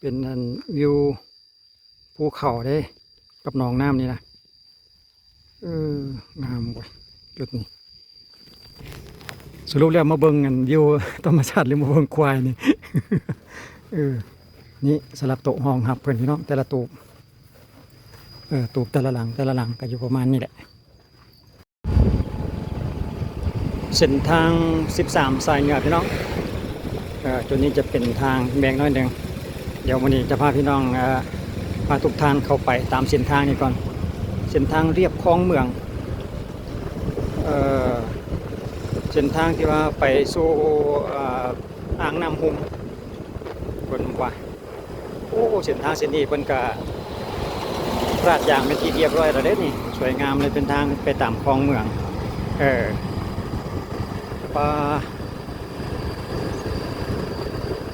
ເປັນອັນວິວພູເຂົາເດ້ ກັບໜອງນ້ຳນີ້ນະ. ເອີ ງາມເວີຍຈຸດນີ້. ສະຫຼຸບແລ້ວມາເບິ່ງອັນວິວທຳມະຊາດ ຫຼືມາເບິ່ງຄວາຍນີ້. ເອີ ນີ້ສຳລັບໂຕະຮອງຮັບເພິ່ນພີ່ນ້ອງ ແຕ່ລະຕູບ ເອີ ຕູບແຕ່ລະຫຼັງ ແຕ່ລະຫຼັງກະຢູ່ປະມານນີ້ແຫຼະ. ເສັ້ນທາງສິບສາມສາຍເໜືອພີ່ນ້ອງ. ເອີ ຈຸດນີ້ຈະເປັນທາງແບງໜ້ອຍໜຶ່ງ. ດຽວມື້ນີ້ຈະພາພີ່ນ້ອງ ເອີ ພາທຸກທ່ານເຂົ້າໄປຕາມເສັ້ນທາງນີ້ກ່ອນ. ເສັ້ນທາງລຽບຄອງເມືອງ ເອີ ເສັ້ນທາງທີ່ວ່າໄປສູ່ ເອີ ອ່າງນ້ຳຮຸ່ມ ເພິ່ນວ່າ. ໂອ້ ເສັ້ນທາງເສັ້ນນີ້ເພິ່ນກະລາດຢາງເປັນທີ່ລຽບຮ້ອຍແລ້ວເດ້ນີ້ ສວຍງາມເລີຍ ເປັນທາງໄປຕາມຄອງເມືອງ. ເອີ ປາ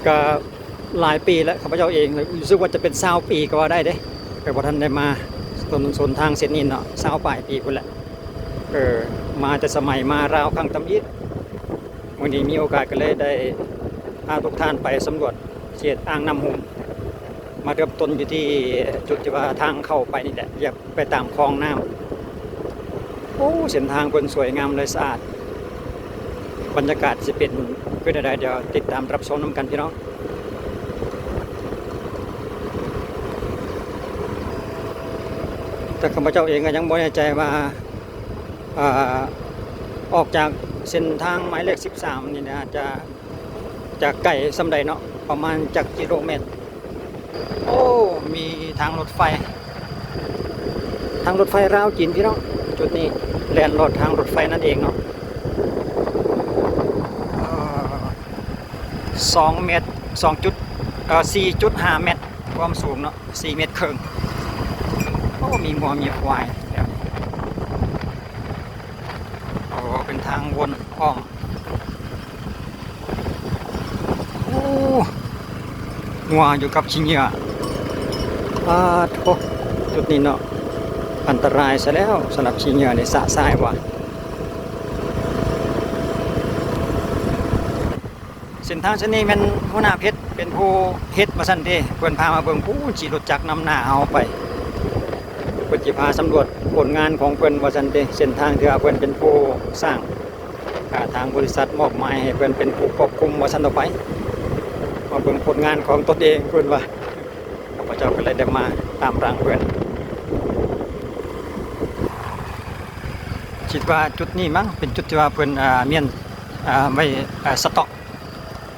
ກະຫຼາຍປີແລ້ວ ຂ້າພະເຈົ້າເອງ ຮູ້ສຶກວ່າຈະເປັນຊາວປີກະວ່າໄດ້ເດ້ ແຕ່ບໍ່ທັນໄດ້ມາ ຕົ້ນ ສົນທາງເສັ້ນນີ້ເນາະ ຊາວປາຍປີພຸ້ນແຫຼະ. ເອີ ມາແຕ່ສະໄໝມາລາວຄັ້ງທຳອິດ. ມື້ນີ້ມີໂອກາດກໍເລີຍໄດ້ພາທຸກທ່ານໄປສຳຫຼວດເຂດອ່າງນ້ຳຮຸ່ມ ມາເລີ່ມຕົ້ນຢູ່ທີ່ຈຸດທີ່ວ່າທາງເຂົ້າໄປນີ້ແຫຼະ ລຽບໄປຕາມຄອງນ້ຳ. ໂອ້ ເສັ້ນທາງເພິ່ນສວຍງາມເລີຍ ສະອາດ. ບັນຍາກາດຊິເປັນຄືແນວໃດ ດຽວຕິດຕາມຮັບຊົມນຳກັນພີ່ນ້ອງ. ແຕ່ຂ້າພະເຈົ້າເອງກໍຍັງບໍ່ແນ່ໃຈວ່າ ອາ ອອກຈາກເສັ້ນທາງໝາຍເລກສິບສາມນີ້ນະ ຈະ ຈະໄກສ່ຳໃດເນາະ ປະມານຈັກກິໂລແມັດ. ໂອ້ ມີທາງລົດໄຟ ທາງລົດໄຟລາວຈີນພີ່ນ້ອງ. ຈຸດນີ້ແລ່ນລອດທາງລົດໄຟນັ້ນເອງເນາະ. ເອີ ສອງແມັດ ສອງຈຸດ ເອີ ສີ່ຈຸດຫ້າແມັດ ຄວາມສູງເນາະ ສີ່ແມັດເຄິ່ງ. ໂອ້ ມີງົວມີຄວາຍ. ໂອ້ ເປັນທາງວົນອ້ອມ. ໂອ້ ງົວຢູ່ກັບຂີ້ເຫຍື້ອ. ປາດໂທ້ ຈຸດນີ້ເນາະ ອັນຕະລາຍຊະແລ້ວ ສຳລັບຂີ້ເຫຍື້ອນີ້ ຊະຊາຍວ່າ. ເສັ້ນທາງເສັ້ນນີ້ແມ່ນຫົວໜ້າເພັດເປັນຜູ້ເຮັດວ່າຊັ້ນເດ ເພິ່ນພາມາເບິ່ງ ປູ້ ຂີ່ລົດຈັກນຳໜ້າເຮົາໄປ ເພິ່ນຊິພາສຳຫຼວດຜົນງານຂອງເພິ່ນວ່າຊັ້ນເດ ເສັ້ນທາງທີ່ວ່າເພິ່ນເປັນຜູ້ສ້າງ ອາ ທາງບໍລິສັດມອບໝາຍໃຫ້ເພິ່ນເປັນຜູ້ຄວບຄຸມວ່າຊັ້ນຕໍ່ໄປ ມາເບິ່ງຜົນງານຂອງຕົນເອງເພິ່ນວ່າ. ຂ້າພະເຈົ້າກໍເລີຍໄດ້ມາຕາມຫຼັງເພິ່ນ. ຄິດວ່າຈຸດນີ້ມັ້ງເປັນຈຸດທີ່ວ່າເພິ່ນ ອາ ມ້ຽນ ອາ ໄວ້ ອາ ສະຕັອກ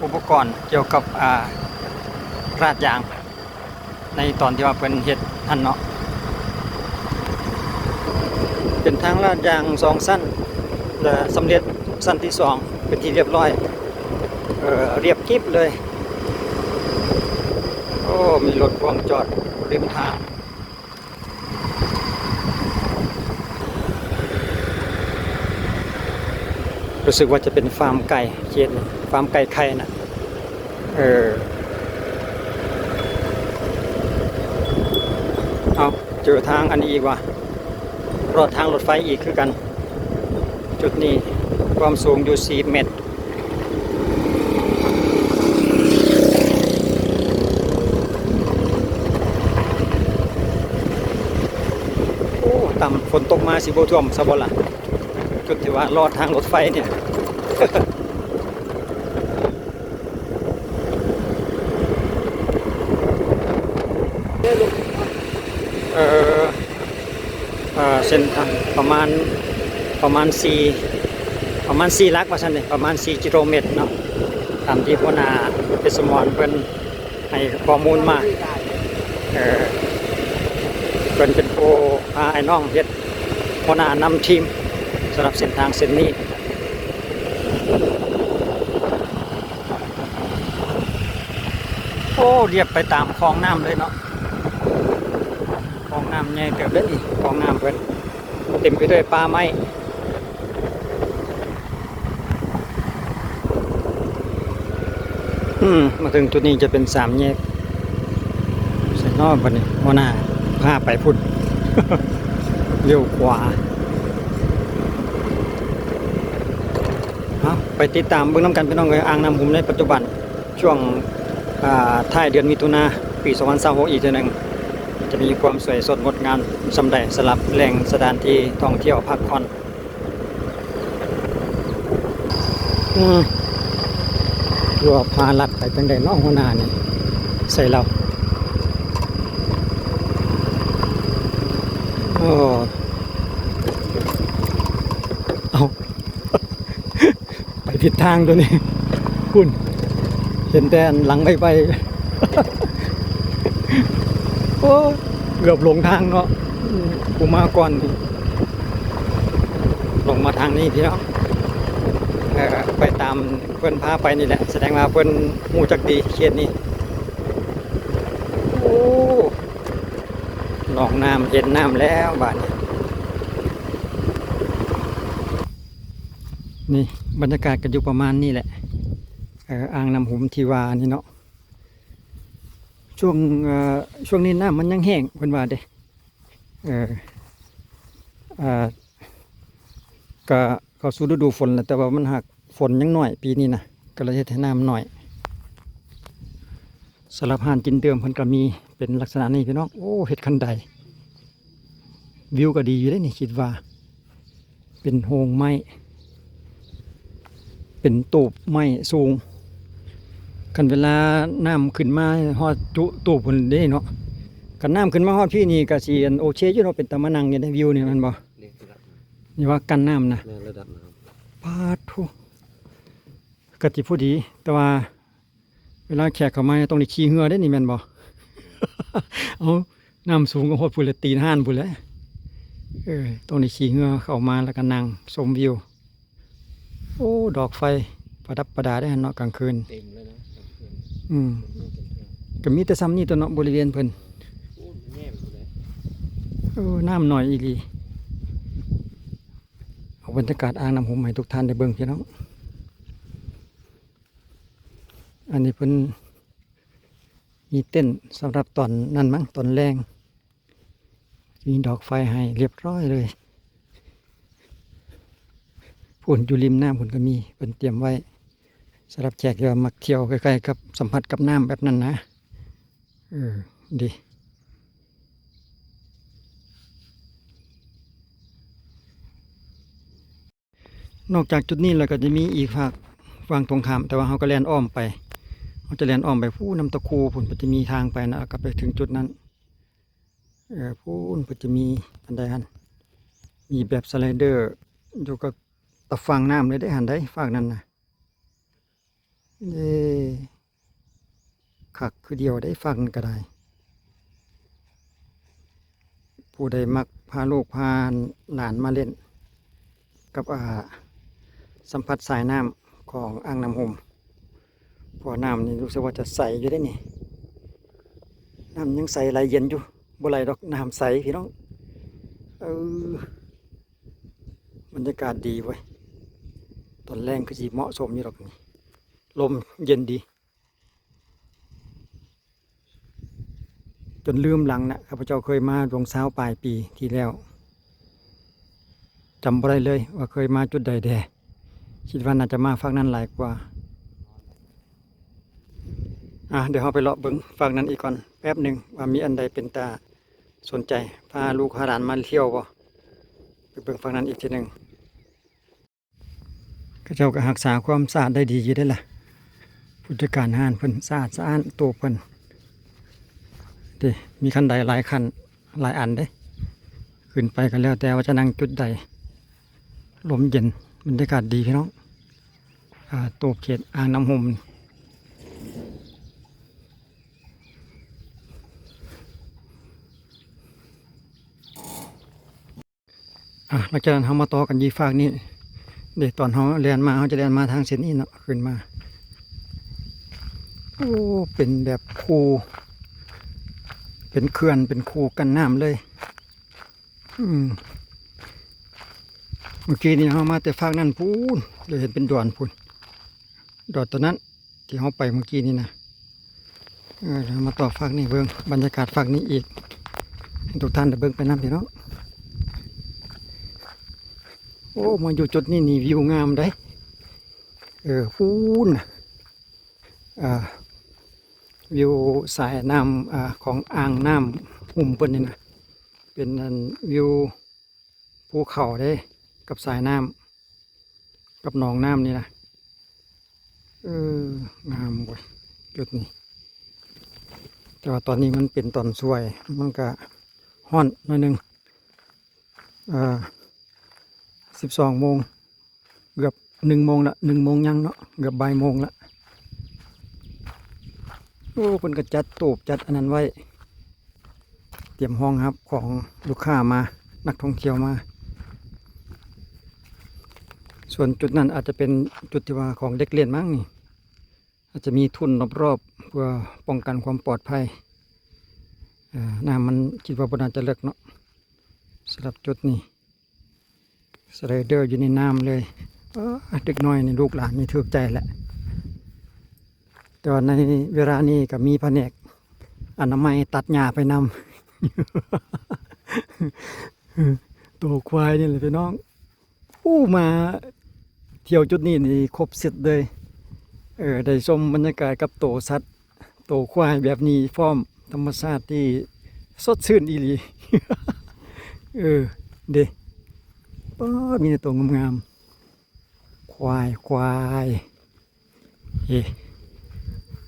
ອຸປະກອນກ່ຽວກັບ ອາ ລາດຢາງ ໃນຕອນທີ່ວ່າເພິ່ນເຮັດຫັ້ນເນາະ. ເປັນທາງລາດຢາງສອງຊັ້ນ ແລະ ສຳເລັດຊັ້ນທີສອງເປັນທີ່ລຽບຮ້ອຍ ເອີ ລຽບກິບເລີຍ. ໂອ້ ມີລົດພ່ວງຈອດລິມທາງ. ຮູ້ສຶກວ່າຈະເປັນຟາມໄກ່ ເຂດນີ້ ຟາມໄກ່ໄຂ່ນະ. ເອີ ເອົາ ເຈີທາງອັນນີ້ອີກວ່າ ລອດທາງລົດໄຟອີກຄືກັນ. ຈຸດນີ້ຄວາມສູງຢູ່ສີ່ແມັດ. ໂອ້ ຕຳ ຝົນຕົກມາຊິບໍ່ຖ້ວມຊະບໍ່ລະ ຈຸດທີ່ວ່າລອດທາງລົດໄຟນີ້. ເອີ ເອີ ເສັ້ນທາງປະມານ ປະມານສີ່ ປະມານສີ່ຫຼັກວ່າຊັ້ນເດ ປະມານສີ່ກິໂລແມັດເນາະ ຕາມທີ່ຫົວໜ້າເປັດສະໝອນເພິ່ນໃຫ້ຂໍ້ມູນມາ. ເອີ ເພິ່ນເປັນຜູ້ພາອ້າຍນ້ອງເຮັດ ຫົວໜ້ານຳທີມສຳລັບເສັ້ນທາງເສັ້ນນີ້. ໂອ້ ລຽບໄປຕາມຄອງນ້ຳເລີຍເນາະ. ຄອງນ້ຳໃຫຍ່ເຕີບເດ້ນີ້ ຄອງນ້ຳເພິ່ນເຕັມໄປດ້ວຍປ່າໄມ້. ອືມ ມາເຖິງຈຸດນີ້ຈະເປັນສາມແຍກ. ໃສເນາະບັດນີ້ ຫົວໜ້າພາໄປພຸ້ນ ລ້ຽວຂວາ. ເອົາ ໄປຕິດຕາມເບິ່ງນຳກັນ ພີ່ນ້ອງເອີຍ ອ່າງນ້ຳຮຸ່ມໃນປັດຈຸບັນ ຊ່ວງ ອາ ທ້າຍເດືອນມິຖຸນາ ປີສອງພັນຊາວຫົກອີກເທື່ອໜຶ່ງ ຈະມີຄວາມສວຍສົດງົດງາມສ່ຳໃດ ສຳລັບແຫຼ່ງສະຖານທີ່ທ່ອງທ່ຽວພັກຜ່ອນ. ອືມ ວ່າພາລັດໄປຈັ່ງໃດເນາະ ຫົວໜ້ານີ້ ໃສ່ລາວ. ໂອ້ ເອົ້າ ໄປຜິດທາງຕົວນີ້ ພຸ້ນ ເຫັນແຕ່ອັນຫຼັງໄວໆ. ໂອ້ ເກືອບຫຼົງທາງເນາະ ຜູ້ມາກ່ອນນີ້ ລົງມາທາງນີ້ພີ່ນ້ອງ. ເອີ ໄປຕາມເພິ່ນພາໄປນີ້ແຫຼະ ສະແດງວ່າເພິ່ນຮູ້ຈັກດີເຂດນີ້. ໂອ້ ໜອງນ້ຳ ເຫັນນ້ຳແລ້ວບາດນີ້. ນີ້ ບັນຍາກາດກໍຢູ່ປະມານນີ້ແຫຼະ ເອີ ອ່າງນ້ຳຫຸມທີ່ວ່ານີ້ເນາະ. ຊ່ວງ ເອີ ຊ່ວງນີ້ນ້ຳມັນຍັງແຫ້ງເພິ່ນວ່າເດ້. ເອີ ເອີ ກະເຂົ້າສູ່ລະດູຝົນແລ້ວ ແຕ່ວ່າມັນຫາກຝົນຍັງໜ້ອຍປີນີ້ນະ ກໍເລີຍເຮັດໃຫ້ນ້ຳໜ້ອຍ. ສຳລັບຮ້ານກິນດື່ມເພິ່ນກໍມີເປັນລັກສະນະນີ້ພີ່ນ້ອງ. ໂອ້ ເຮັດຄັນໄດ ວິວກໍດີຢູ່ເດ້ນີ້ ຄິດວ່າເປັນໂຮງໄມ້ ເປັນຕູບໄມ້ສູງ. ຄັນເວລານ້ຳຂຶ້ນມາຮອດຈຸຕູບພຸ້ນເດ້ເນາະ. ຄັນນ້ຳຂຶ້ນມາຮອດພີ້ນີ້ກໍຊິ ອັນ ໂອເຄຢູ່ເນາະ ເປັນຕາມານັ່ງຢູ່ໃນວິວນີ້ແມ່ນບໍ່? ນີ້ວ່າກັ້ນນ້ຳນະ ແມ່ນລະດັບນ້ຳ. ປາດໂທ້ ກະຊິພໍດີ ແຕ່ວ່າ ເວລາແຂກເຂົ້າມາຕ້ອງໄດ້ຂີ່ເຮືອເດ້ນີ້ແມ່ນບໍ່? ເອົ້າ ນ້ຳສູງກໍຮອດພຸ້ນແຫຼະ ຕີນຮ້ານພຸ້ນແຫຼະ. ເອີ ຕ້ອງໄດ້ຂີ່ເຮືອເຂົ້າມາ ແລ້ວກໍນັ່ງຊົມວິວ. ໂອ້ ດອກໄຟປະດັບປະດາເດ້ຫັ້ນເນາະ ກາງຄືນ. ເຕັມເລີຍນະກາງຄືນ. ອືມ ຄົນເຕັມເທື່ອ. ກໍມີແຕ່ຊ່ຳນີ້ຕົວະເນາະ ບໍລິເວນເພິ່ນ. ໂອ້ ແນມພຸ້ນແຫຼະ. ເອີ ນ້ຳໜ້ອຍອີ່ຫຼີ. ເອົາບັນຍາກາດອ່າງນ້ຳຫຸມໃຫ້ທຸກທ່ານໄດ້ເບິ່ງພີ່ນ້ອງ. ອັນນີ້ເພິ່ນມີເຕັນສຳລັບຕອນນັ້ນມັ້ງ ຕອນແລງ ມີດອກໄຟໃຫ້ລຽບຮ້ອຍເລີຍ. ພຸ້ນ ຢູ່ລິມນ້ຳພຸ້ນກໍມີ ເພິ່ນຕຽມໄວ້ສຳລັບແຂກທີ່ວ່າມັກທ່ຽວໃກ້ໆກັບ ສຳຜັດກັບນ້ຳແບບນັ້ນນະ. ເອີ ດີ. ນອກຈາກຈຸດນີ້ແລ້ວກໍຈະມີອີກຟາກຝັ່ງຕົງຂ້າມ ແຕ່ວ່າເຮົາກໍແລ່ນອ້ອມໄປ ເຮົາຈະແລ່ນອ້ອມໄປພຸ້ນນຳຕະຄູພຸ້ນ ເພິ່ນຈະມີທາງໄປນະ ແລ້ວກໍໄປເຖິງຈຸດນັ້ນ. ເອີ ພຸ້ນເພິ່ນຈະມີອັນໃດຫັ້ນ ມີແບບສະໄລເດີຢູ່ກັບຕາຝັ່ງນ້ຳເລີຍເດ້ຫັ້ນໃດ໋ ຟາກນັ້ນນະ. ເອີ ຄັກຄືດຽວໄດ໋ ຝັ່ງກະໄດ້. ຜູ້ໃດມັກພາລູກພາຫຼານມາຫຼິ້ນກັບ ອ່າ ສຳຜັດສາຍນ້ຳຂອງອ່າງນ້ຳຫົມ ເພາະວ່ານ້ຳນີ້ຮູ້ສຶກວ່າຈະໃສຢູ່ເດ້ນີ້ ນ້ຳຍັງໃສໄຫຼເຢັນຢູ່ ບໍ່ໄຫຼດອກ ນ້ຳໃສພີ່ນ້ອງ. ເອີ ບັນຍາກາດດີເວີ້ຍ ຕອນແລງຄືຊິເໝາະສົມຢູ່ດອກນີ້ ລົມເຢັນດີ. ຈົນລືມຫຼັງນະ ຂ້າພະເຈົ້າເຄີຍມາຊ່ວງຊາວປາຍປີທີ່ແລ້ວ ຈຳບໍ່ໄດ້ເລີຍວ່າເຄີຍມາຈຸດໃດແດ່ ຄິດວ່າໜ້າຈະມາຟາກນັ້ນຫຼາຍກວ່າ. ອ່າ ດຽວເຮົາໄປເລາະເບິ່ງຟາກນັ້ນອີກກ່ອນແປັບໜຶ່ງ ວ່າມີອັນໃດເປັນຕາສົນໃຈ ພາລູກພາຫຼານມາທ່ຽວບໍ່ ໄປເບິ່ງຟາກນັ້ນອີກເທື່ອໜຶ່ງ. ເຂົາເຈົ້າກໍຮັກສາຄວາມສະອາດໄດ້ດີຢູ່ເດ້ລະ ຜູ້ຈັດການຮ້ານເພິ່ນ ສະອາດສະອ້ານ ໂຕເພິ່ນເດ້ ມີຂັ້ນໄດຫຼາຍຂັ້ນຫຼາຍອັນເດ້ ຂຶ້ນໄປກໍແລ້ວແຕ່ວ່າຈະນັ່ງຈຸດໃດ ລົມເຢັນ ບັນຍາກາດດີພີ່ນ້ອງ. ອ່າ ໂຕເຂດອ່າງນ້ຳຫົມ. ອ່ະ ຫຼັງຈາກນັ້ນເຮົາມາຕໍ່ກັນຢູ່ຟາກນີ້ເດ້ ຕອນເຮົາແລ່ນມາ ເຮົາຈະແລ່ນມາທາງເສັ້ນນີ້ເນາະ ຂຶ້ນມາ. ໂອ້ ເປັນແບບຄູ ເປັນເຂື່ອນ ເປັນຄູກັ້ນນ້ຳເລີຍ. ອືມ ເມື່ອກີ້ນີ້ເຮົາມາແຕ່ຟາກນັ້ນພຸ້ນ ລະເຫັນເປັນດອນພຸ້ນ ດອນຕົວນັ້ນ ທີ່ເຮົາໄປເມື່ອກີ້ນີ້ນະ. ເອີ ເຮົາມາຕໍ່ຟາກນີ້ເບິ່ງ ບັນຍາກາດຟາກນີ້ອີກ ໃຫ້ທຸກທ່ານໄດ້ເບິ່ງໄປນຳພີ່ນ້ອງ. ໂອ້ ມາຢູ່ຈຸດນີ້ນີ້ວິວງາມເດ້. ເອີ ພຸ້ນນະ ອ່າ ວິວສາຍນ້ຳ ອາ ຂອງອ່າງນ້ຳຫຸ້ມເພິ່ນນີ້ນະ ເປັນອັນວິວພູເຂົາເດ້ ກັບສາຍນ້ຳ ກັບໜອງນ້ຳນີ້ນະ. ເອີ ງາມເວີຍຈຸດນີ້ ແຕ່ວ່າຕອນນີ້ມັນເປັນຕອນສວຍ ມັນກະຮ້ອນໜ້ອຍໜຶ່ງ. ເອີ ສິບສອງໂມງ ເກືອບໜຶ່ງໂມງລະ ໜຶ່ງໂມງຍັງເນາະ ເກືອບບ່າຍໂມງລະ. ໂອ້ ເພິ່ນກະຈັດຕູບຈັດອັນນັ້ນໄວ້ ຕຽມຮອງຮັບຂອງລູກຄ້າມາ ນັກທ່ອງທ່ຽວມາ. ສ່ວນຈຸດນັ້ນອາດຈະເປັນຈຸດທີ່ວ່າຂອງເດັກຫຼິ້ນມັ້ງນີ້ ອາດຈະມີທຸ່ນລອບໆ ເພື່ອປ້ອງກັນຄວາມປອດໄພ. ເອີ ນ້ຳມັນຄິດວ່າບໍ່ໜ້າຈະເລິກເນາະ ສຳລັບຈຸດນີ້ ສະໄລເດີຢູ່ໃນນ້ຳເລີຍ. ເອີ ເດັກນ້ອຍນີ້ ລູກຫຼານນີ້ຖືກໃຈແຫຼະ. ແຕ່ວ່າໃນເວລານີ້ກະມີພະແນກອະນາໄມຕັດຫຍ້າໄປນຳ ໂຕຄວາຍນີ້ແຫຼະພີ່ນ້ອງ. ໂອ້ ມາທ່ຽວຈຸດນີ້ນີ້ຄົບເຊັດເລີຍ. ເອີ ໄດ້ຊົມບັນຍາກາດກັບໂຕສັດ ໂຕຄວາຍແບບນີ້ພ້ອມ ທຳມະຊາດທີ່ສົດຊື່ນອີ່ຫຼີ. ເອີ ເດ້ ປາດ ມີແຕ່ໂຕງາມໆ ຄວາຍ ຄວາຍ. ເອີ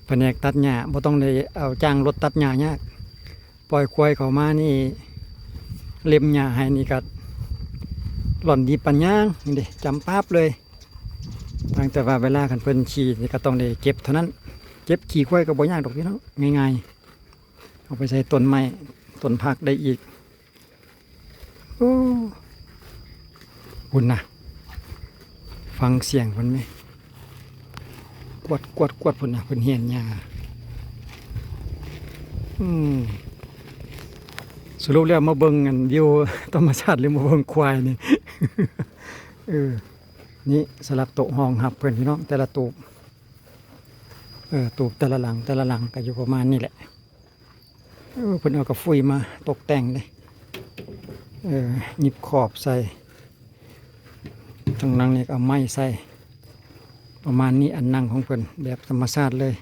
ພະແນກຕັດຫຍ້າ ບໍ່ຕ້ອງໄດ້ເອົາຈ້າງລົດຕັດຫຍ້າຍາກ ປ່ອຍຄວາຍເຂົ້າມານີ້ ເລັມຫຍ້າໃຫ້ນີ້ກະລ່ອນດີບປານຫຍັງ ນີ້ເດ້ ຈຳປາບເລີຍ. ຕ່າງແຕ່ວ່າເວລາຄັນເພິ່ນຂີ່ນີ້ກະຕ້ອງໄດ້ເກັບເທົ່ານັ້ນ ເກັບຂີ້ຄວາຍກະບໍ່ຍາກດອກພີ່ນ້ອງ ງ່າຍໆ ເອົາໄປໃສ່ຕົ້ນໄມ້ຕົ້ນຜັກໄດ້ອີກ. ໂອ້ ພຸ້ນນະ ຟັງສຽງເພິ່ນແມະ ກວດ ກວດ ກວດ ພຸ້ນນະ ເພິ່ນເຫັນຫຍ້າ. ອືມ ສະຫຼຸບແລ້ວມາເບິ່ງອັນວິວທຳມະຊາດ ຫຼືມາເບິ່ງຄວາຍນີ້. ເອີ ນີ້ສຳລັບໂຕະຮອງຮັບເພິ່ນພີ່ນ້ອງ ແຕ່ລະຕູບ ເອີ ຕູບແຕ່ລະຫຼັງ ແຕ່ລະຫຼັງກະຢູ່ປະມານນີ້ແຫຼະ. ເອີ ເພິ່ນເອົາກະຟຸຍມາຕົກແຕ່ງເດ້ ເອີ ຫຍິບຂອບໃສ່ ທາງຫຼັງນີ້ກະເອົາໄມ້ໃສ່ ປະມານນີ້ ອັນນັ່ງຂອງເພິ່ນແບບທຳມະຊາດເລີຍ.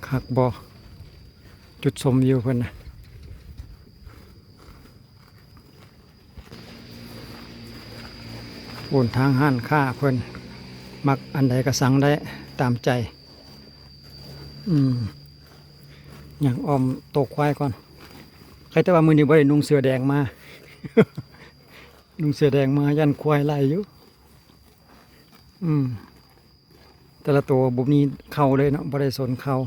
ຄັກບໍ່ ຈຸດຊົມວິວເພິ່ນນະ. ໂອນທາງຮ້ານຄ້າເພິ່ນ ມັກອັນໃດກະສັ່ງໄດ້ຕາມໃຈ. ອືມ ຍ່າງອ້ອມໂຕຄວາຍກ່ອນ. ໃຄແຕ່ວ່າມື້ນີ້ບໍ່ໄດ້ນຸ່ງເສື້ອແດງມາ ນຸ່ງເສື້ອແດງມາຢ້ານຄວາຍໄລ່ຢູ່. ອືມ ແຕ່ລະໂຕບໍ່ມີເຄົ້າເລີຍເນາະ ບໍ່ໄດ້ສົນເຄົ້າ.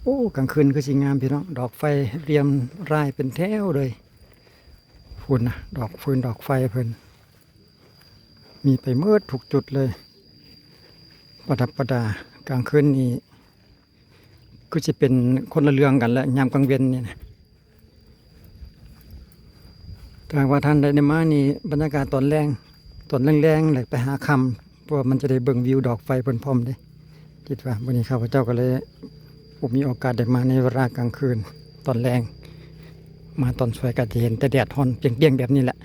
ໂອ້ ກາງຄືນຄືຊິງາມພີ່ນ້ອງ ດອກໄຟລຽງລາຍເປັນແຖວເລີຍ. ພຸ້ນນະ ດອກຟືນດອກໄຟເພິ່ນ ມີໄປໝົດທຸກຈຸດເລີຍ ປະດັບປະດາ. ກາງຄືນນີ້ຄືຊິເປັນຄົນລະເລື່ອງກັນແຫຼະ ຍາມກາງເວັນນີ້ນະ. ຖ້າຫາກວ່າທ່ານໃດໄດ້ມານີ້ ບັນຍາກາດຕອນແລງ ຕອນແລງໆ ແລະໄປຫາຄ່ຳ ເພາະວ່າມັນຈະໄດ້ເບິ່ງວິວດອກໄຟເພິ່ນພ້ອມເດ້. ຄິດວ່າມື້ນີ້ຂ້າພະເຈົ້າກະເລີຍບໍ່ມີໂອກາດໄດ້ມາໃນເວລາກາງຄືນ ຕອນແລງ ມາຕອນສວຍກະຈະເຫັນແຕ່ແດດຮ້ອນປ່ຽງໆ ແບບນີ້ແຫຼະ.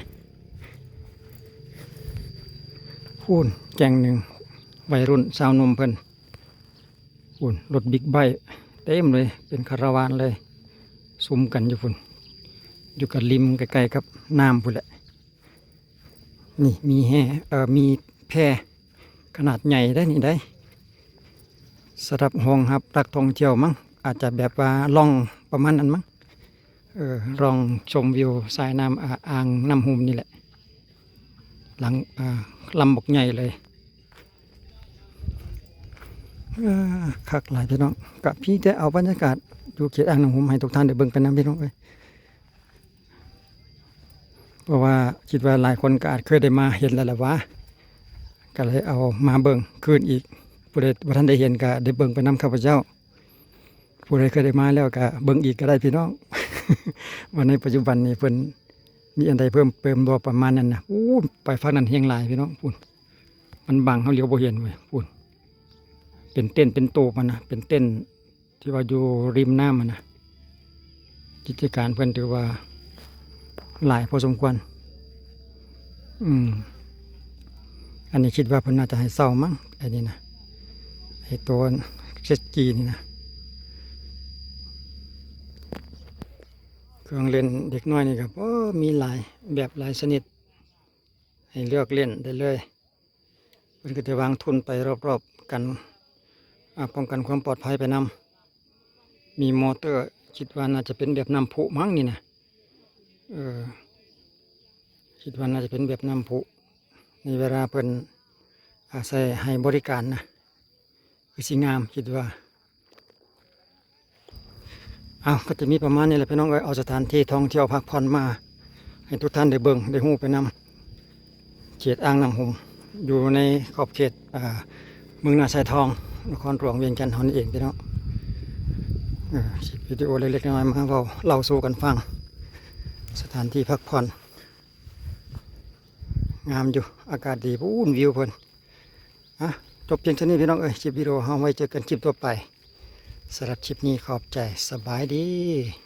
ພຸ້ນ ແກ້ງໜຶ່ງ ໄວລຸ້ນຊາວໜຸ່ມເພິ່ນ ພຸ້ນ ລົດບິກໄບເຕັມເລີຍ ເປັນຄາລາວານເລີຍ ຊຸມກັນຢູ່ພຸ້ນ ຢູ່ກັບລິມໃກ້ໆ ກັບນ້ຳພຸ້ນແຫຼະ. ນີ້ມີແຮ່ ເອີ ມີແພຂະໜາດໃຫຍ່ໄດ໋ນີ້ໄດ໋ ສຳລັບຮອງຮັບນັກທ່ອງທ່ຽວມັ້ງ ອາດຈະແບບວ່າລ່ອງປະມານນັ້ນມັ້ງ. ເອີ ລ່ອງຊົມວິວສາຍນ້ຳ ອາ ອ່າງນ້ຳຫຸ້ມນີ້ແຫຼະ ຫຼັງ ອາ ລຳບັກໃຫຍ່ເລີຍ. ເອີ ຄັກຫຼາຍພີ່ນ້ອງ ກະມີແຕ່ເອົາບັນຍາກາດຢູ່ເຂດອ່າງນ້ຳຫຸ້ມໃຫ້ທຸກທ່ານໄດ້ເບິ່ງໄປນຳພີ່ນ້ອງເອີຍ. ເພາະວ່າຄິດວ່າຫຼາຍຄົນກະອາດເຄີຍໄດ້ມາເຫັນແລ້ວລະຫວາ ກະເລີຍເອົາມາເບິ່ງຄືນອີກ. ຜູ້ໃດບໍ່ທັນໄດ້ເຫັນກະໄດ້ເບິ່ງໄປນຳຂ້າພະເຈົ້າ ຜູ້ໃດເຄີຍໄດ້ມາແລ້ວກະເບິ່ງອີກກະໄດ້ພີ່ນ້ອງ ວ່າໃນປັດຈຸບັນນີ້ເພິ່ນມີອັນໃດເພີ່ມເຕີມບໍ່ປະມານນັ້ນນະ. ໂອ້ ໄປຝັ່ງນັ້ນແຮງຫຼາຍພີ່ນ້ອງ ພຸ້ນ ມັນບັງເຮົາຫຼຽວບໍ່ເຫັນເວີຍ ພຸ້ນ ເປັນເຕັນເປັນໂຕບຫັ້ນນະ ເປັນເຕັນ ທີ່ວ່າຢູ່ລິມນ້ຳຫັ້ນນະ ກິດຈະການເພິ່ນຖືວ່າຫຼາຍພໍສົມຄວນ. ອືມ ອັນນີ້ຄິດວ່າເພິ່ນໜ້າຈະໃຫ້ເຊົ່າມັ້ງ ອັນນີ້ນະ ໄອ້ໂຕເຈັດກີນີ້ນະ ເຄື່ອງຫຼິ້ນເດັກນ້ອຍນີ້ກໍ ໂອ້ ມີຫຼາຍແບບຫຼາຍຊະນິດໃຫ້ເລືອກຫຼິ້ນໄດ້ເລີຍ. ເພິ່ນກໍຈະວາງທຸນໄປຮອບໆກັນ ອາ ປ້ອງກັນຄວາມປອດໄພໄປນຳ. ມີມໍເຕີ ຄິດວ່າໜ້າຈະເປັນແບບນ້ຳພຸມັ້ງນີ້ນະ. ເອີ ຄິດວ່າໜ້າຈະເປັນແບບນ້ຳພຸ ໃນເວລາເພິ່ນ ອາ ໃຊ້ໃຫ້ບໍລິການນະ ຄືຊິງາມ ຄິດວ່າ. ເອົາ ກໍຈະມີປະມານນີ້ແຫຼະພີ່ນ້ອງເອີຍ ເອົາສະຖານທີ່ທ່ອງທ່ຽວພັກຜ່ອນມາໃຫ້ທຸກທ່ານໄດ້ເບິ່ງໄດ້ຮູ້ໄປນຳ ເຂດອ່າງນ້ຳຫຸມ ຢູ່ໃນຂອບເຂດ ອາ ເມືອງນາຊາຍທອງ ນະຄອນຫຼວງວຽງຈັນເຮົານີ້ເອງພີ່ນ້ອງ. ເອີ ຄລິບວິດີໂອເລັກໆນ້ອຍໆ ມາເວົ້າເລົ່າສູ່ກັນຟັງ ສະຖານທີ່ພັກຜ່ອນ ງາມຢູ່ ອາກາດດີ ພຸ້ນວິວເພິ່ນ. ອ່ະ ຈົບພຽງເທົ່ານີ້ພີ່ນ້ອງເອີຍ ຄລິບວິດີໂອເຮົາ ໄວ້ເຈີກັນຄລິບຕໍ່ໄປ. ສຳລັບຄລິບນີ້ຂອບໃຈ ສະບາຍດີ.